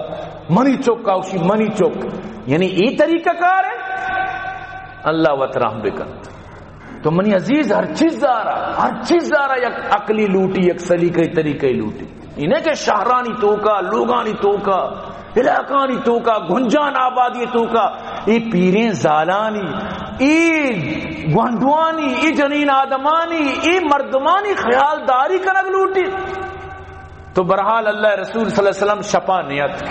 منی چک آوشی منی چک۔ یعنی اے طریقہ کار ہے؟ اللہ وت رحم بکنت۔ تو منی عزیز ہر چیز دارا، ہر چیز دارا یک عقلی لوٹی، یک سلیقہ طریقہ لوٹی۔ انہیں کہ شہرانی توکا، لوگانی توکا، علاقانی توکا، گنجان آبادی توکا، اے پیریں زالانی، اے گونڈوانی، اے جنین آدمانی، اے مردمانی خیالداری کنگ لوٹی۔ تو بہرحال اللہ رسول صلی اللہ علیہ وسلم شپا نیت،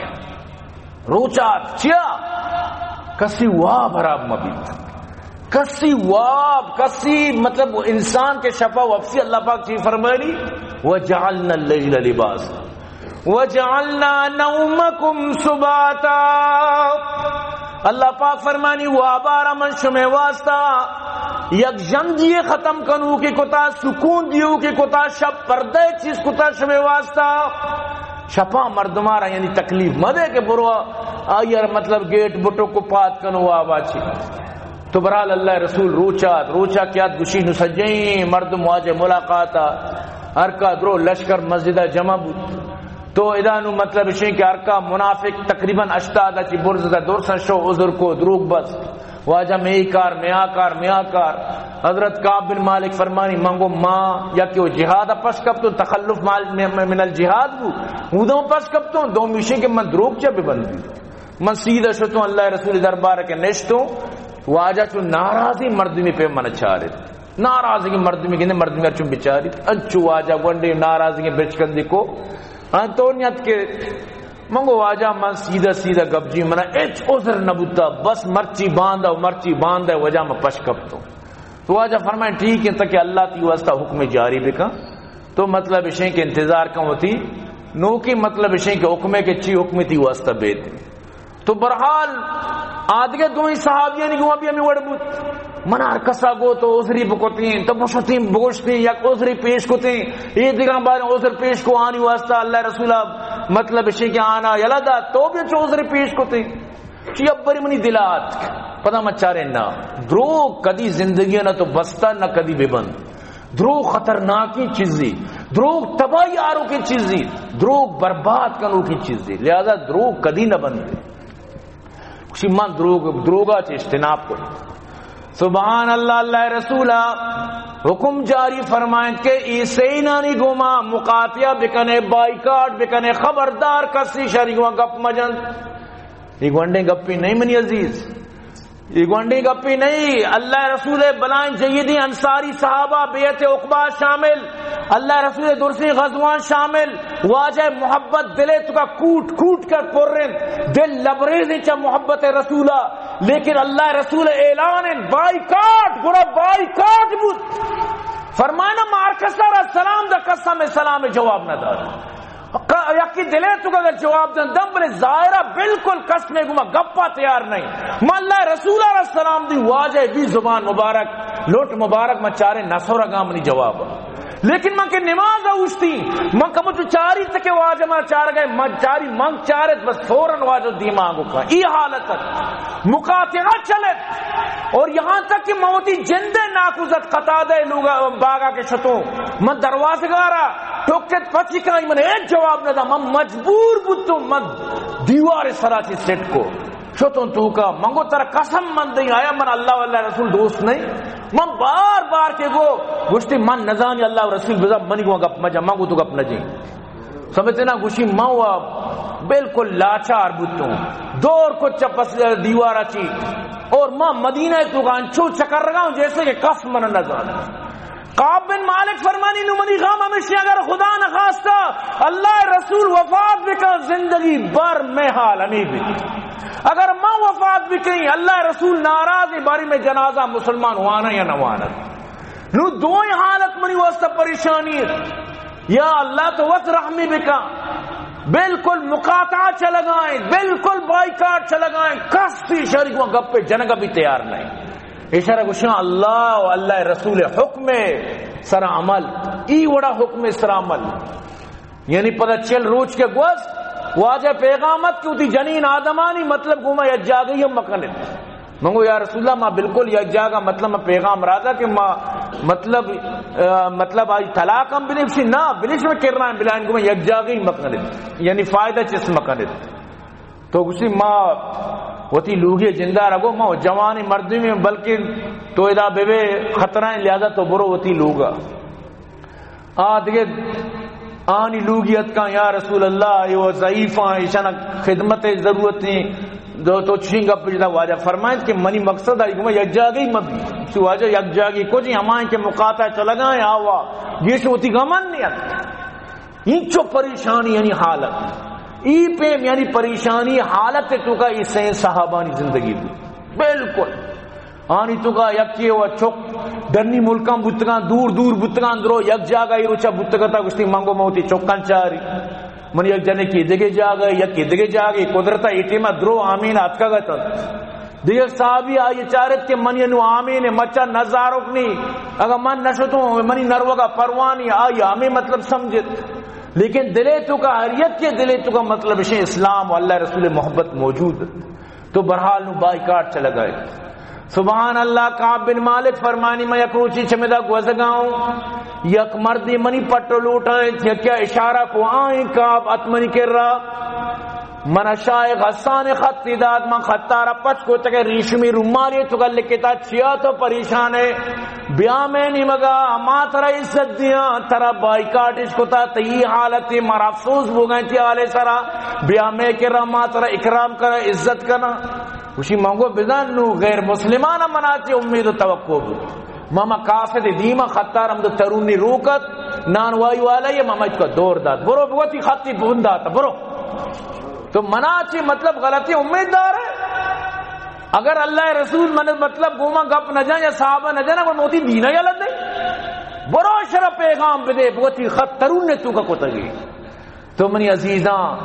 روچات چیا؟ کسی واب حراب مبیت۔ کسی واب، کسی مطلب انسان کے شپا وپسی اللہ پاک چی فرمانی؟ وجعلنا اللیل لباسا۔ وجعلنا نومکم سباتا۔ اللہ پاک فرمانی، وابارا من شمے واسطہ یک ژندی ختم کنوکی کتا، سکون دیوکی کتا، شپ پردہ چیز کتا شمے واسطہ۔ شپاں مردمارا یعنی تکلیف مدے کہ برو آئی ار مطلب گیٹ بٹو کو پات کنو وابا چی۔ تو برحال اللہ رسول روچات، روچا کیات گشی نو سجیں مردم واجہ ملاقاتا، ہر کا درو لشکر مسجدا جمع بوت۔ تو ادا نو مطلب اشیں کہ ہر کا منافق تقریباً ہشتاد چی برز دا درسن شو عذر کو دروگ بس۔ واجہ مے کار، میا کار، میا کار۔ حضرت کعب بن مالک فرمانی، من گو ما یکی و جہاد پش کپتوں، تخلف مال-، من الجہاد بو۔ اودوں پش کپتوں، دومیشیں کہ من دروگ چا ببندی۔ من سیدھا شتوں اللہ رسول دربار کے نشتوں، واجہ چو ناراضی مردمی پہ من چارت۔ ناراضگی مردمی گندے، مردمی چون بچاری۔ انچو واجہ گونڈے ناراضگی بچکندی کو۔ ہاں تو نیت کہ من گو واجہ من سیدھا سیدھا گپ جی، منا ہچ عذر نہ بوتا، بس مرچی باندا و مرچی باندا وجہ من پش کپتوں۔ تو واجہ فرمائیں، ٹھیک ہے، تاکہ اللہ تی واسطہ حکم جاری بکن۔ تو مطلب اشیں کہ انتظار کن وتی، نوکی مطلب اشیں کہ حکمے کہ چی حکم تی واسطہ بیت۔ تو برحال آدگہ دوئیں صحابیانی گوں بھی ہمیں وڑ بوت۔ من ہر کسا گو تو عذری بکتیں، تو بشتیں بگوشتیں، یک عذری پیش کتیں، یہ دیگہ بار عذر پیش کو آنی واسطہ اللہ رسول مطلب اشیں کہ آنا یلا دا، تو بھی چو عذری پیش کتیں۔ چی ابری منی دلات، پدا مچارے نہ۔ دروگ کدی زندگی نہ تو بستا نہ کدی ببند۔ دروگ خطرناکیں چیزی، دروگ تباہی آروکیں چیزی، دروگ برباد کنوکیں چیزی، لہذا دروگ کدی نہ بندے۔ گوشی من دروگ، دروگا چہ اجتناب کت۔ سبحان اللہ، اللہ رسولا حکم جاری فرمائیں کہ ای سینانی گوما مقاطعہ بکنے، بائیکاٹ بکنے، خبردار کسی شری گوما گپ مجن۔ یہ گونڈیں گپی نہیں منی عزیز، یہ گونڈیں گپی نہیں۔ اللہ رسول بلائیں جیدی انصاری صحابہ بیعت عقبہ شامل، اللہ رسول درسیں غزوان شامل، واجہ محبت دلے تو کا کوٹ کوٹ کر پر رند، دل لبریز چا محبت رسولا، لیکن اللہ رسول اعلان بائیکاٹ، گڑا بائیکاٹ بوت۔ فرمانا مارکسا را سلام دا، کسا میں سلام جواب نہ دار۔ ک-، یکی دلے تو اگر جواب دن دم، بلے ظاہرہ بالکل کس میں گما گپا تیار نہیں۔ من اللہ رسول علیہ السلام دی واجہ بی زبان مبارک، لوٹ مبارک، من چارے نسو رگا منی جواب۔ لیکن من کہ نماز اوشتی، من کمو تو چاری تک واجہ من چار گئے، من چاری من چارت بس فوراً واجہ دیما گو کا۔ ای حالت ہے۔ مقاطعہ چلت اور یہاں تک کہ موتی جندے ناکوزت قتادہ لوگا باغا کے شتوں۔ من دروازگارا ٹوکت پچی کائی، من ایک جواب نہ دا، من مجبور بوتوں، من دیوار سرا چی سٹ کو شتوں تو کا۔ من گو ترا قسم من دیں، آیا من اللہ واللہ رسول دوست نہیں؟ من بار بار کے گو گوشتی من نزانی اللہ رسول بزا منی گو گپ مجا، من گو تو گپ نہ جیں۔ سمجھتے نا؟ گوشی من و بالکل لاچار بوتوں، دور کو چپس دیوارا چی، اور ما مدینہ تو گا انچو چکر رگا ہوں جیسے کہ کس من نزان۔ کعب بن مالک فرمانی، نو منی غم ہمیشی، اگر خدا نخواستہ اللہ رسول وفات بکن، زندگی بھر میں حال ہمیں بھی۔ اگر من وفات بکن، اللہ رسول ناراض ہیں، باری میں جنازہ مسلمان وانا یا نہ وانا۔ نو دوئیں حالت منی واسطہ پریشانی ہے۔ یا اللہ تو وت رحمی بکن۔ بالکل مقاطعہ چلگائیں، بالکل بائیکاٹ چلگائیں، کس تی شریک و گپ جنگ بھی تیار نہیں۔ اشارہ گوشاں اللہ و اللہ رسول حکم سر عمل، ای وڑا حکم سر عمل۔ یعنی پدا چل روچ کے گوست واجہ پیغامت کہ وتی جنین آدمانی مطلب گوما یک جاگہی ہم مکنت۔ من گو یا رسول اللہ، ما بالکل یک جاگہ مطلب ما پیغام رادا کہ ما مطلب، آ، مطلب آئی طلاق ہم بلیش نا، بلیش میں کرنا ہے بلائن گوما یک جاگہی مکنت۔ یعنی فائدہ چس مکنت۔ تو گوشی ما وتی لوگی جندار اگو ما جوانی مردمی، بلکہ تو ادا بے بے خطرہ ہیں، لہذا تو برو وتی لوگا۔ آ دگہ آنی لوگی اتکاں، یا رسول اللہ، یہ وہ ضعیف ہیں، ایشان خدمت ضرورت ہیں، دو تو چین گپ جدا واجہ فرمائیں کہ منی مقصد آئی گما یک جاگہی مبی۔ تو واجہ یک جاگہی کو جی ہمائیں کہ مقاطع چلگا ہیں آوا، گیش ہوتی غمن نہیں ات۔ انچو پریشانی یعنی حالت، ای پیم یعنی پریشانی حالت توکا ای سین صحابانی زندگی بو۔ بالکل۔ آنی توکا یکی و چک ڈنی ملکاں بوتگاں، دور دور بوتگاں، درو یک جاگہ ای روچا بوتگتا، گشتی منگو موتی چکاں چاری۔ من یک جنے کی دگہ جاگہ، یک کی دگہ جاگہ، قدرتا ای ٹیما درو آمین آتکا گتا۔ دیگر صحابی آئی چارت کہ من ینو آمین مچا نزاروک نی، اگر من نشتوں منی نروگا پروانی، آئی ہمیں مطلب سمجھت۔ لیکن دلے توکا ہر یک کے دلے توکا مطلب شے اسلام و اللہ رسول محبت موجود۔ تو بہرحال نو بائیکاٹ چلگا ہے۔ سبحان اللہ، کعب بن مالک فرمانی، میں یک روچی چمدا گوزگاؤں، یک مردی منی پٹو لوٹائیں، یک کیا اشارہ کو آئیں کعب ات منی کرا۔ من شاہ غسان خط دات، من خطارا پچ کو تک ریشمی رومالی توکا لکھتا، چیا تو پریشان ہے؟ بیا میں نیمگا، ما ترا عزت دیاں، ترا بائیکاٹش کتا، تئی حالت مارا افسوس بوگا تئی حال سرا، بیا میں کرا، ما ترا اکرام کنا، عزت کنا۔ گوشی منگو بزان نو غیر مسلمان منا چی امید و توقع بو۔ ماما قاصد دیما خطار ہم تو ترونی روکت، نان وائی والا یہ ماما اس کا دور دات۔ برو بگو تئی خطی بون دات، برو۔ تو منا چی مطلب غلطی امید دار ہے؟ اگر اللہ رسول من مطلب گوما گپ نہ جان یا صحابہ نہ جانا، وہ موتی دینا یا لدے۔ برو شر پیغام بدے، بگو تئی خط ترون نے توکا کتگی۔ تو منی عزیزاں،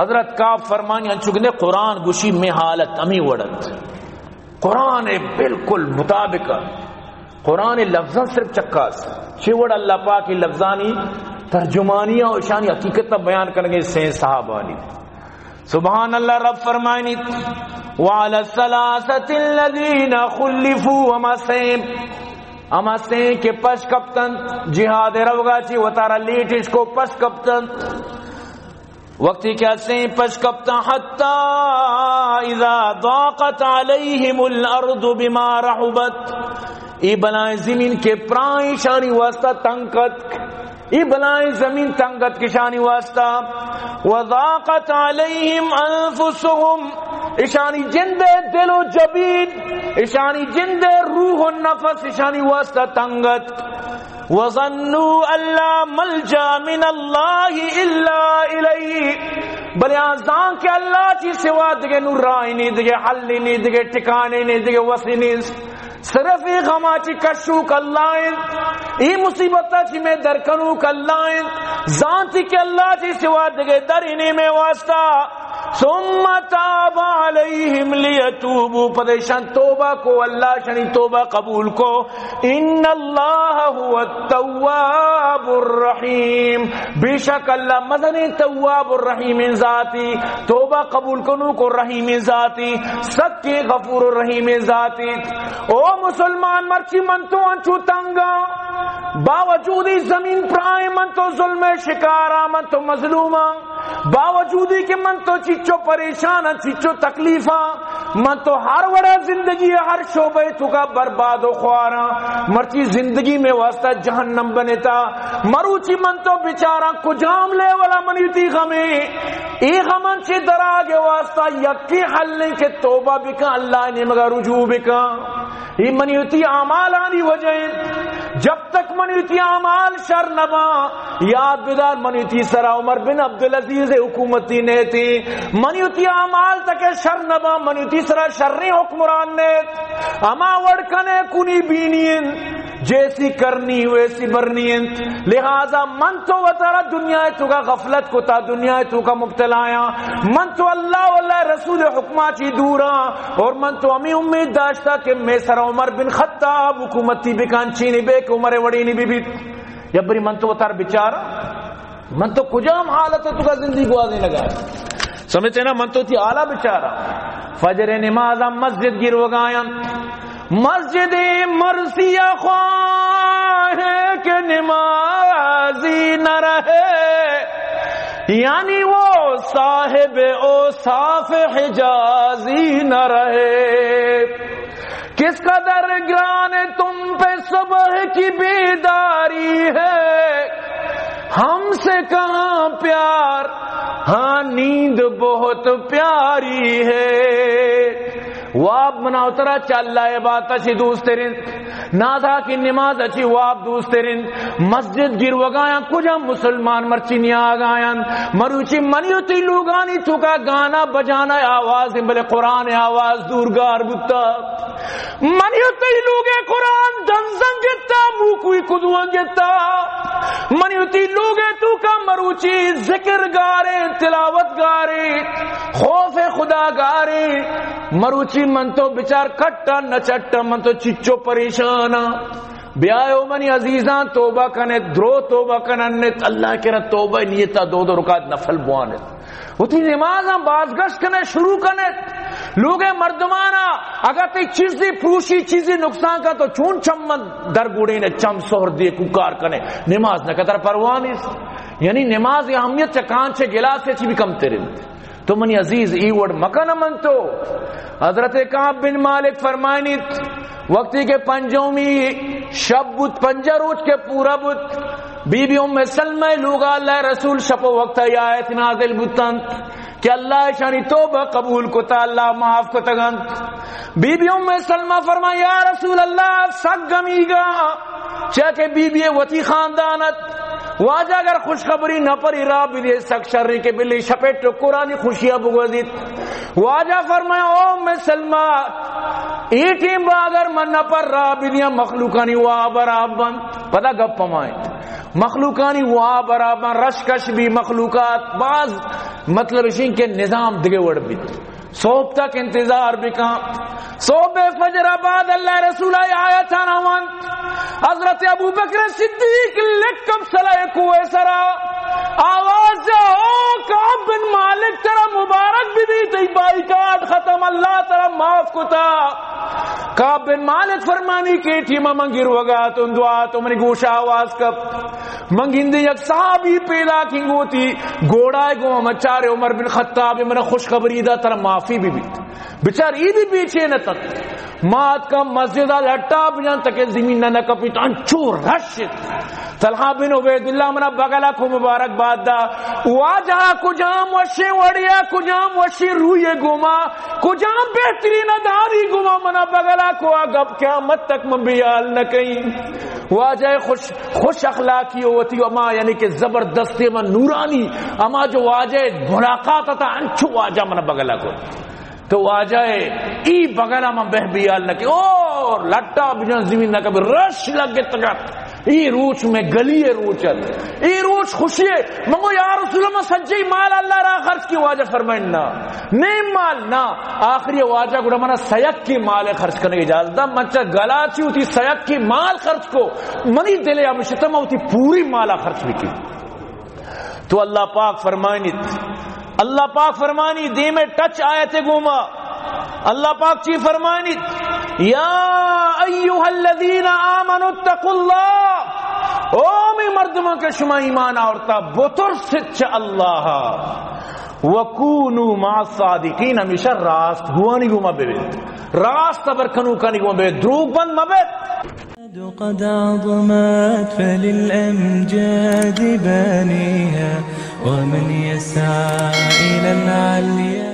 حضرت کعب فرمانی انچو گندے قرآن گوشی میں حالت ہمیں وڑت۔ قرآن بالکل مطابق۔ قرآن لفظاں صرف چکاس۔ چی وڑ اللہ پاک لفظانی ترجمانی اور شانی حقیقت بیان کرنے سین صحابانی۔ سبحان اللہ، رب فرمائنی، وعلی الثلاثة الذین خلفوا، ہما سین، ہما سین کہ پش کپتن، جہاد روگا چی وتارا لیٹش کو پش کپتن۔ وقتی کہ سین پش کپتن، حتی اذا ضاقت علیہم الارض بما رحبت، ای بلائیں زمین کہ پرائیں شانی واسطہ تنگ کت۔ ای بلائیں زمین تنگ ات کشانی واسطہ۔ وضاقت علیہم انفسہم، اشانی جند دل و جبین، اشانی جند روح و نفس اشانی واسطہ تنگ ات۔ وظنوا ان لا ملجا من اللہ الا الیہ، بلے آ زان کہ اللہ چی سوا دگہ نو راہ نی، دگہ حل نی، دگہ ٹھکانے نی، دگہ وسی نی۔ صرف ای غما چی کشوک اللہ انت، ای مصیبتا چی میں درکنوک اللہ انت، زانتی کہ اللہ چی سوا دگہ در نی میں واسطہ۔ ثم تاب علیہم لیتوبوا، پدیشان توبہ کو، اللہ شنی توبہ قبول کو۔ ان اللہ هو التواب الرحیم، بے شک اللہ مزنیں تواب الرحیم ذاتی، توبہ قبول کنوک و رحیم ذاتی، سکیں غفور الرحیم ذاتی۔ او مسلمان، مرچی من تو انچو تنگا، باوجود زمین پرائیں من تو ظلم شکارا، من تو مظلوما، باوجودی کہ من تو چیچو پریشان، چیچو تکلیفا، من تو ہر وڑا زندگی ہر شعبے توکا برباد و خواراں۔ مرچی زندگی میں واسطہ جہنم بنتا۔ مروچی من تو بچاراں کجام لیولا منی تی غمے۔ ای غمن چی دراگ واسطہ یکی حل کہ توبہ بکن، اللہ نیمگا رجوع بکن۔ ای منی تی اعمالانی وجہ انت۔ جب تک منی تی اعمال شر نباں، یاد بدار، منی تی سرا عمر بن عبدالعزیز حکومتی نیتی۔ منی تی اعمال تک شر نباں، منی تی سرا شریں حکمران نیت۔ ہما وڑ کنے کنی بینی انت، جیسی کرنی ویسی برنی انت۔ لہذا من تو وتارا دنیا توکا غفلت کتا، دنیا توکا مبتلایاں۔ من تو اللہ و اللہ رسول حکما چی دوراں، اور من تو ہمیں امید داشتا کہ میں سرا عمر بن خطاب حکومتی بکن، چینی بے کہ عمر وڑینی بی بیت۔ یا بری من تو وتار بچارا، من تو کجام حالت توکا زندگی گوازینگا۔ سمجھتے نا، من تو تی حالا بچارا۔ فجر نمازا مسجد گروگایاں۔ مسجد مرثیہ خواہ ہے کہ نمازی نہ رہے، یعنی وہ صاحب اوصاف حجازی نہ رہے۔ کس قدر گران تم پہ صبح کی بیداری ہے، ہم سے کہاں پیار ہاں، نیند بہت پیاری ہے۔ واب منا و ترا چہ اللہ عبادت چی دوست ترین۔ نادا کی نماز چی واب دوست ترین۔ مسجد گروگایاں کجا مسلمان مرچی نیاگایاں۔ مروچی منی و تی لوگانی توکا گانا بجانا آواز، بلے قرآن آواز دورگار بوتا۔ منی و تئی لوگے قرآن دنزن گتا، موکوئی کدوان گتا۔ منی و تئی لوگے توکا مروچی ذکر گارے، تلاوت گارے، خوف خدا گارے۔ مروچی من تو بچار کٹا نہ چٹا، من تو چچو پریشانا۔ بیائے او منی عزیزاں، توبہ کنت، درو توبہ کننت، اللہ کرا توبہ نیتا دو دو رکعت نفل بوانت۔ وتی نمازاں بازگشت کنے، شروع کنے۔ لوگے مردمانا اگاں تئی چیزی پروشی، چیزی نقصان کا تو چون چمن در گوڑینے، چم سہر دے کوکار کنے۔ نماز نہ کتر پرواہ نیست۔ یعنی نماز اہمیت چہ کانچے گلاسے چی بھی کم ترین۔ تو منی عزیز، ای وڑ مکن من تو۔ حضرت کعب بن مالک فرمائنیت، وقتی کہ پنجومی شب بوت، پنجہ روچ کے پورا بوت، بی بی ام سلمہ لوگا اللہ رسول شپ و وقت ای آیت نازل بوتنت کہ اللہ اشانی توبہ قبول کتا، اللہ معاف کتگنت۔ بی بی ام سلمہ فرمائے، یا رسول اللہ، سک گمیگا، چیا کہ بی بی وتی خاندان ات۔ واجہ اگر خوشخبری نہ پری راہ بدے، سک شریں کہ بلی شپے ٹکرانی خوشیا بگوزیت۔ واجہ فرمایا، او ام سلمہ، اے ٹیم با اگر من نہ پر راہ بدیاں، مخلوقانی واب براب بنت۔ پدا گپ ہمائیں، مخلوقانی واب براب بنت، رش کش بی مخلوقات، باز مطلب اشیں کہ نظام دگہ وڑ بیت۔ صبح تک انتظار بکاں۔ صبح فجر بعد اللہ رسول آئی آیتانا وانت۔ حضرت ابو بکر صدیق لکب سلائے کوہ سرا آواز جا، او کعب بن مالک، ترا مبارک بی بی، تئی بائیکاٹ ختم، اللہ ترا معاف کتا۔ کعب بن مالک فرمانی کہ ٹیما من گروگا اتوں، دعا تو منی گوشا آواز کپ۔ من گندے یک صحابی پیدا کیں گوتی گوڑائے گوں ہم چارے عمر بن خطاب من خوشخبری دا، ترا معافی بی بیت۔ بچار ای بھی بے چین اتنت۔ ما اتکاں مسجد ء لٹا بجان تکے زمین نہ نہ کپیت، انچو رش ات۔ طلحہ بن عبید اللہ منا بغلا کو مبارک باد دا۔ واجہ کجام وشیں وڑیا، کجام وشیں روئے گوما، کجام بہترین اداری گوما منا بغلا کو آ گپ قیامت تک من بیال نہ کئیں۔ واجہ خوش، خوش اخلاقی و وتی اما یعنی کہ زبردستی من نورانی اما جو واجہ ملاقات تا انچو واجہ منا بغلا کو۔ تو واجہ ء ای بغل ء من بہ بیال نہ کہ او لٹا بجن زمین نہ کبھی رش لگتگ ات۔ ای روچ میں گلی ء روچ ات۔ ای روچ خوشی ء من گو یا رسول اللہ، من سجی مال اللہ را خرچ کی؟ واجہ فرمائن نا، نیم مال نا۔ آخری واجہ گڑا منا سیک کی مال خرچ کرنے کی اجازت دا۔ من چا گلا چی ہوتی سیک کی مال خرچ کو، منی دل ء ہمیشہ تم ہوتی پوری مالا خرچ بکی۔ تو اللہ پاک فرمائنیت، اللہ پاک فرمانی دیم ء ٹچ آیت گوما، اللہ پاک چی فرمائنیت، یا ایھا الذین آمنوا اتقوا اللہ، او می مردماں کہ شما ایمان آورتا، بترست چہ اللہ، وکونوا مع الصادقین، ہمیشہ راست گوانی گوما ببیت، راست خبر کنوکانی گوما ببیت، دروگ بند مبیت۔ قد عظمت فللأمجاد بانيها، ومن يسعى إلى العليا